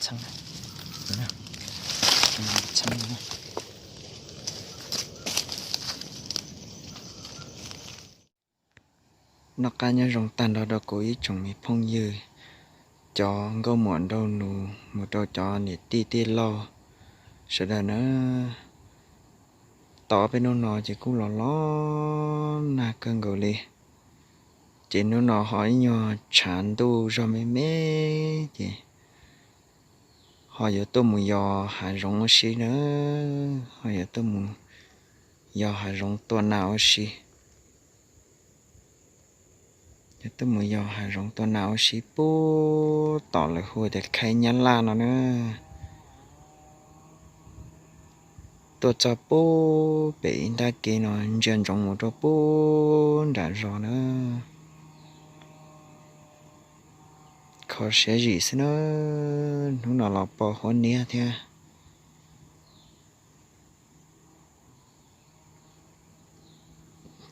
Txheeb, txheeb. Noj qab nyob zoo tag nrho rau kuv ib tsoom me phooj ywg, cov nkauj muam nraug nus mus rau cov niam tij tij laug sawv daws na. Tau ob peb hnub no ces kuj los los nag kawg nkaus li. Ces hnub no ho ib nyuag tshav ntuj zog me me, ces ho yuav tuaj mus yos hav zoov ua si na, ho yuav tuaj mus yos hav zoov tua nas ua si. Yuav tuaj mus yos hav zoov tua nas ua si puag tom lawv hu tias khaib nyab laj no na. Tuaj txog puag pem ib nrab kev no ntsia ntsoov mus rau puag nram zos na. Kho siab zim xwb na, hnub no los pos huab niab thiab.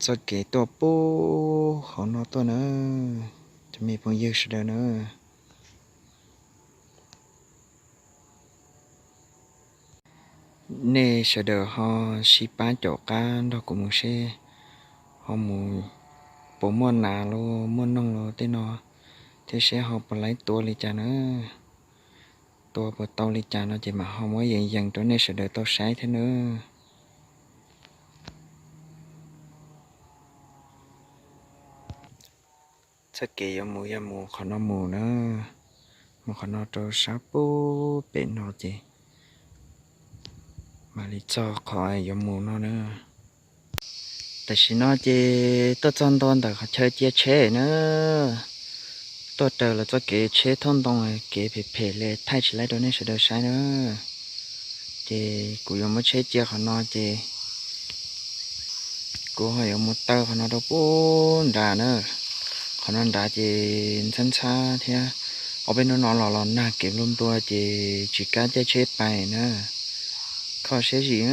Txoj kev tuaj puag hauv no tuaj na, cov me phooj ywg sawv daws na. Nej sawv daws ho sib pab caum qab nrog kuv mus seb ho mus puas muaj nas los muaj noog los tej no, thiab seb ho puas laib tua li cas na. Tua puas tau li cas no ces mam ho muab yees yees rau nej sawv daws tau saib thiab na. Txoj kev yuav mus yog mus qhov no mus na, mus qhov no rau sab puag pem no ces mam li txog qhov yuav mus no na. Tam sim no ces tuaj txog ntua ntawm qhov chaw cia tsheb na, tuaj raws lawv txoj kev tsheb thauj ntoo, kev phem phem li thaij tsis laib rau nej sawv daws saib na. Ces kuv yuav muab tsheb cia qhov no ces kuv ho yuav mus taw qhov no rau puag nrad na. Qhov no nrad ces ntxhab ntxhab thiab, ob peb hnub no los los nag kev nplua nplua ces tsis kam caij tsheb pais na. Kho siab zim,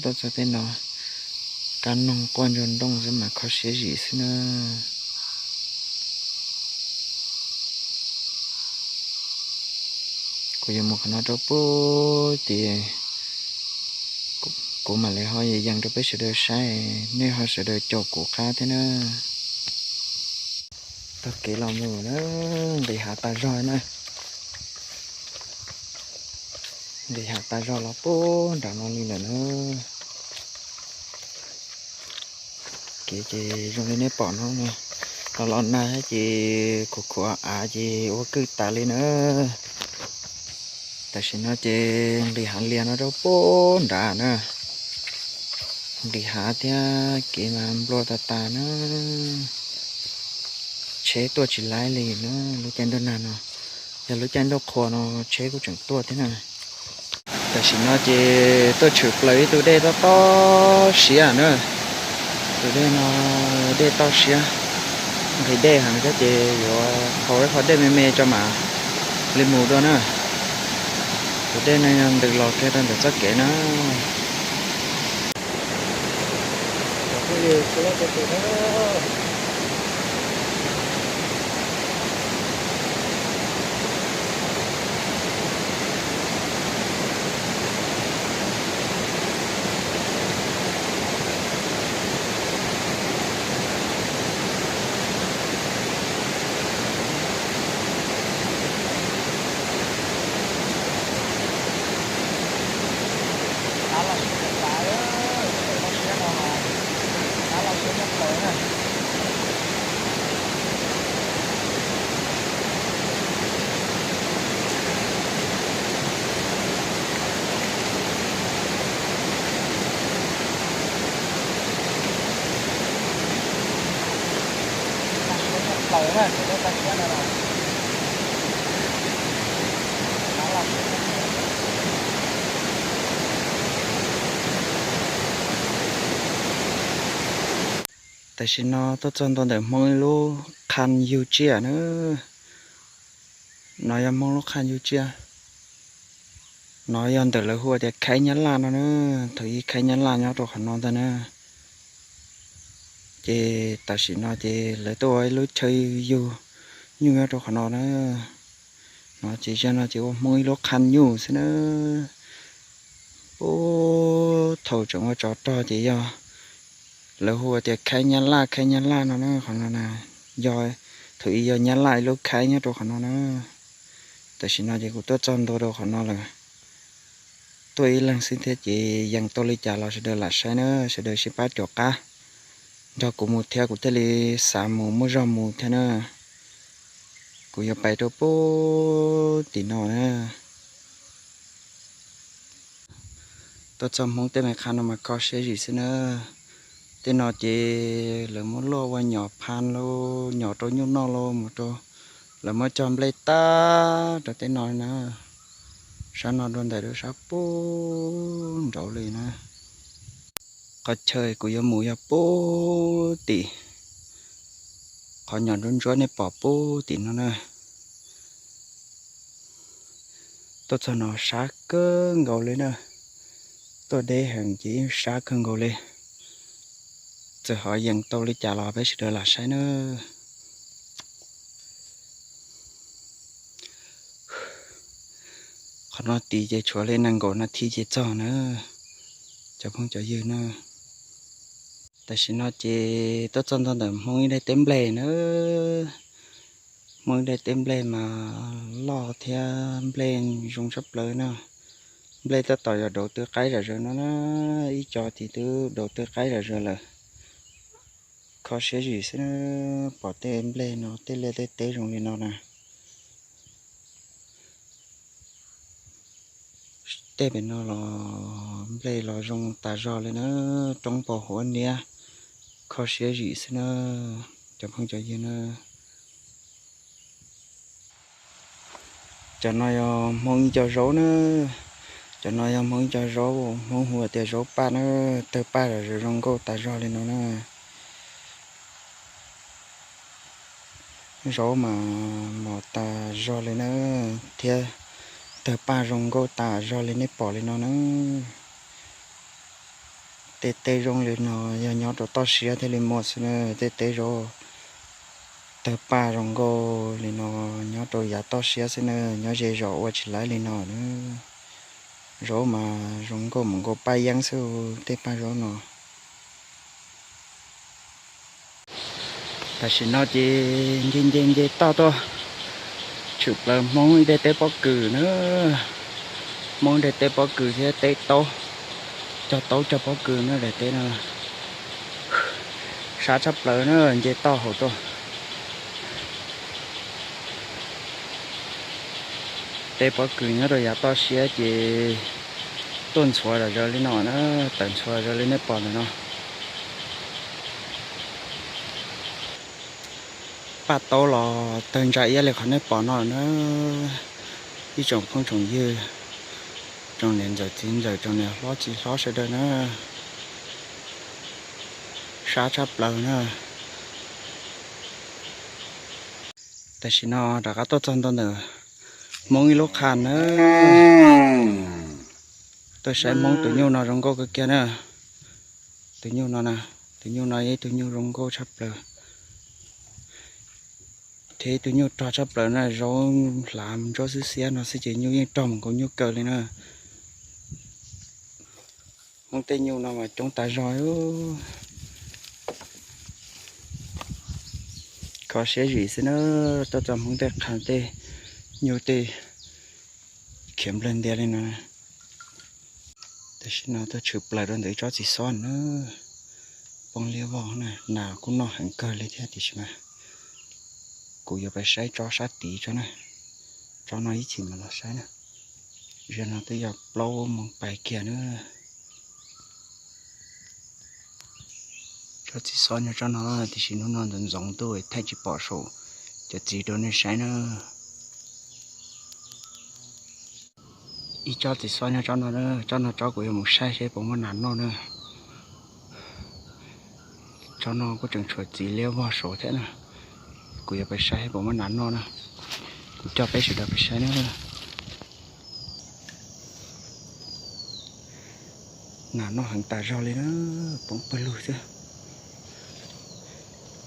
tuaj txog tej no, kab noog quaj ntsuag nrooj xwb mas kho siab zim xwb na. Kuv yuav mus qhov no rau puag tid, kuv mam li ho yees yees rau peb sawv daws saib, nej ho sawv daws caum kuv qab thiab na. Taug kev los mus na, nqis hav tas zog na. Nqis hav tas zog los puag nram no li lawm na. Kev ces zoo li nej pom no, los los nag ces khuv khuav av ces ua kwj tas li na. Tam sim no ces nqis hav lias no rau puag nrad na. Nqis hav thiab kev mas nplua tas tas na. Tsheb tuaj tsis laib li na, lub caij ntuj nag no. Yog lub caij ntuj qhua no tsheb kuj tseem tuaj thiab na. Tam sim no ces tuaj tshwm plaws ib tug dej tob tob siab na. Tus dej no dej toj siab, nqhis dej heev thiab ces yuav haus ib qho dej me me tso mam li mus dua na. Tus dej no yog ntws los kiag rau ntawm txoj kev na. Tam sim no tuaj txog ntua ntawm Hmoob ib lub qha yug tsiaj na. No yog Hmoob lub qha yug tsiaj. No yog ntawm lawv hu tias khaib nyab laj no na. Thaum ub khaib nyab laj nyob rau qhov no ntag na. Ces tam sim no ces lawv tuaj ua ib lub chaw yug nyuj nyob rau qhov no na. No ces zaj no ces ua Hmoob ib lub qha nyuj xwb na. Ub, thaum tseem ua tsov rog ces yog lawv hu tias khaib nyab laj, khaib nyab laj no na, qhov no na. Yog, thaum ub yog nyab laj ib lub khaib nyob rau qhov no na. Tam sim no ces kuv tuaj txog ntua rau qhov no lawm. Tuaj ib leeg xwb thiab ces yees tau li cas los sawv daws lam saib na, sawv daws sib pab caum qab nrog kuv mus thiab kuv thiaj li xav mus muaj zog mus thiab na. Kuv yuav pais rau puag tim no na. Tuaj txog Hmoob tej me qha no mas kho siab zim xwb na. Tej no ces lawv muab luaj ua nyom pha lauj, nyom rau nyuj noj lauj, mus rau, lawv muab cog nplej tag rau tej no na. Sab no dua ntawm rau sab puag nraud li na. Qhov chaw kuv yuav mus yog puag tim qhov nyom ntsuab ntsuab nej pom puag tim no na. Tuaj txog no sab kawg nkaus li na. Tuaj deb heev ces yeej sab kawg nkaus li. Txawm ho yees tau li cas los peb sawv daws lam saib na. Qhov no tid ces tshuav li nees nkaum nas this ces txog na, cov phooj cov ywg na. Tam sim no ces tuaj txog ntua ntawm Hmoob ib daim teb nplej na. Hmoob ib daim teb nplej mas loj thiab nplej zoo tshaj plaws na. Nplej tab tom yog daus tw qaib zom zaws no na, ib co tid twb daus tw qaib zom zaws lawm. Kho siab zim xwb na, pom tej nplej no tej liaj tej teb zoo li no na. Tej pem no los nplej los zoo tas zog li na, roob pos huab niab, kho siab zim xwb na, cov phooj cov ywg na. Cov no yog Hmoob ib co zaub na, cov no yog Hmoob ib co zaub, Hmoob hu tias zaub paj na, tawg paj zom zaws zoo nkauj tas zog li no na. Zaub mas mos tas zog li na, thiab tawg paj zoo nkauj tas zog li nej pom li no na. Tej teb zoo li no yog nyob rau toj siab thiaj li muaj xwb na, tej teb zaub tawg paj zoo nkauj li no nyob rau yav toj siab xwb na, nyob ze zos ua tsis laib li no na. Zaub mas zoo nkauj mus nkaus paj yeeb xwb, tej paj zaub no. Tam sim no ces nce nce nce toj tuaj tshwm plaws Hmoob ib daim teb pob kws na, Hmoob ib daim teb pob kws thiab teb taub, cog taub cog pob kws na daim teb no. Sab tshaj plaws na, nce toj hauv tuaj. Teb pob kws nyob rau yav toj siab ces tuaj ntxhuav zom zaws li no na, tawm ntxhuav zom zaws li nej pom ntawm no. Paj taub los tawg ntsa iab li qhov nej pom no na, ib tsoom phooj tsoom ywg, tsoom niam ntxawm txiv ntxawm tsoom niam hlob txiv hlob sawv daws na. Sab tshaj plaws na. Tam sim no rov qab tuaj txog ntua ntawm Hmoob ib lub qha na. Tuaj saib Hmoob tus nyuj no zoo nkauj kawg kiag na. Tus nyuj no na, tus nyuj no yog ib tug nyuj zoo nkauj tshaj plaws, thiab ib tug nyuj rog tshaj plaws na, zaub hlav ntsuab xwb xiab no xwb ces nyuj yeej rog mus nkaus nyuj kaw li na. Hmoob tej nyuj no mas coob tas zog. Kho siab zim xwb na, tuaj txog Hmoob tej qha tej nyuj tej khiav nplawg ntias li no. Tam sim no tuaj tshwm plaws rau ntawm ib tsob txiv xob na, poob liab vog na, nas kuj noj heev kawg li thiab tiam sis mas kuv yuav pais saib tsob sab tid tso na, tsob no ib chim mam los saib na. Zaum no twb yog plaub moos pais kiag na. Tsob txiv xob nyob tsob no, tiam sis hnub no ntxoov ntxoov ntuj thaij tsis pom saum cov txiv rau nej saib na. Ib tsob txiv xob nyob tsob no, tsob no tsob kuv yuav mus saib seb puas muaj nas noj na. Tsob no kuj tseem tshuav txiv liab vog saud thiab na. Kuv yuav pais saib seb puas muaj nas noj na. Kuv coj peb sawv daws pais saib na. Nas noj heev tas zog li na, poob pawg lug xwb.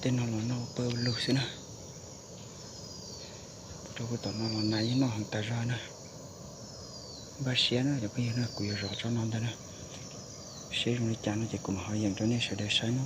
Tej no los noj pawg lug xwb na. Rau kuv tom no los nas yeej noj heev tas zog na. Npaj siab na cov phooj ywg na, kuv yuav zov tsob no ntag na. Seb zoo li cas no ces kuv mam ho yeem rau nej sawv daws saib no.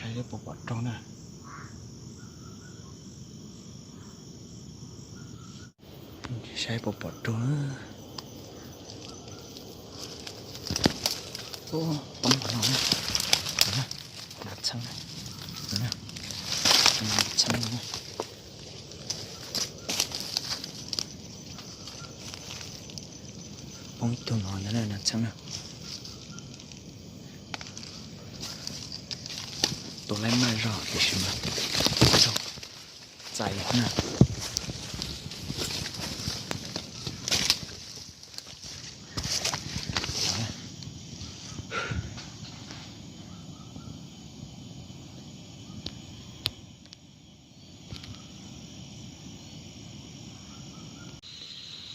Saib puas pom raug na. Saib puas pom raug. Poob qhov no na. Nas txheeb na. Nas txheeb na. Poob ib tug no ntag na, nas txheeb na. Tua laib maj zog tiam sis mas txais na.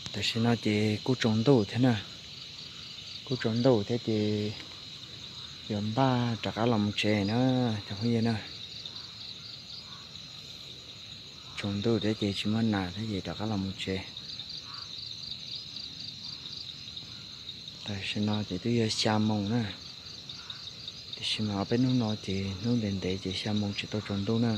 Tam sim no ces kuj tsaus ntuj thiab na, kuj tsaus ntuj thiab ces yuav npaj rov qab los mus tsev na cov phooj ywg na. Tsaus ntuj thiab ces tsis muaj nas thiab ces rov qab los mus tsev. Tam sim no ces twb yog xya moos na, tiam sis mas ob peb hnub no ces hnub ntev ntev ces xya moos tsis tau tsaus ntuj na.